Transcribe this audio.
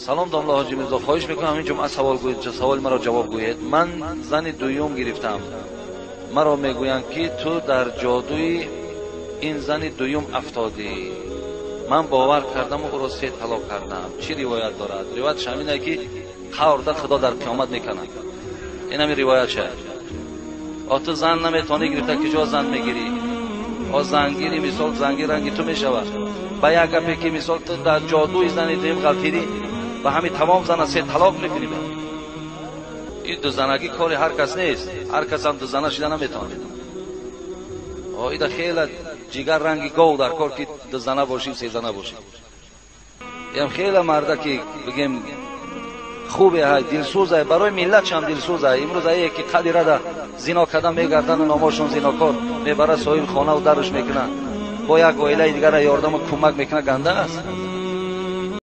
Салом, домла Ҳоҷи Мирзо, хоҳиш мекунам ҳамин ҷумъа савол гӯед, саволи маро ҷавоб гӯед. Ман зани дуюм гирифтам. Маро мегӯянд, ки ту дар ҷодуи ин зани дуюм афтодӣ. Ман бовар кардаму ӯро се талоқ кардам. Чӣ ривоят дорад? Ривоятш ҳамине, ки қаврда Худо дар қиёмат мекунад. Ин ҳамин ривоятша. О, ту зан наметавонӣ гирифта, куҷо зан мегирӣ? О, зангири, мисол, занги ранги ту мешавад. Ба як гапе, ки мисол ту дар ҷодуи зани дуюм ғалтидӣ, ба ҳамин тамом зана се талоқ мекунӣ. Ин дузанагӣ кори ҳар кас нест, ҳар кас ҳам дузана шида наметавонад. О, ида хела ҷигар ранги гов дар кор, ки дузана бошӣ, сезана бошӣ. Ям хела марда, ки бигем, хубе ҳай, дилсӯзай, барои миллатшам дилсӯзай. Имрӯз ае ки қади рада зино карда мегардану номошон зинокор мебарад, соҳиби хонаву дарш мекунад, бо як оилаи дигара ёрдаму кӯмак мекунад, ганда аст.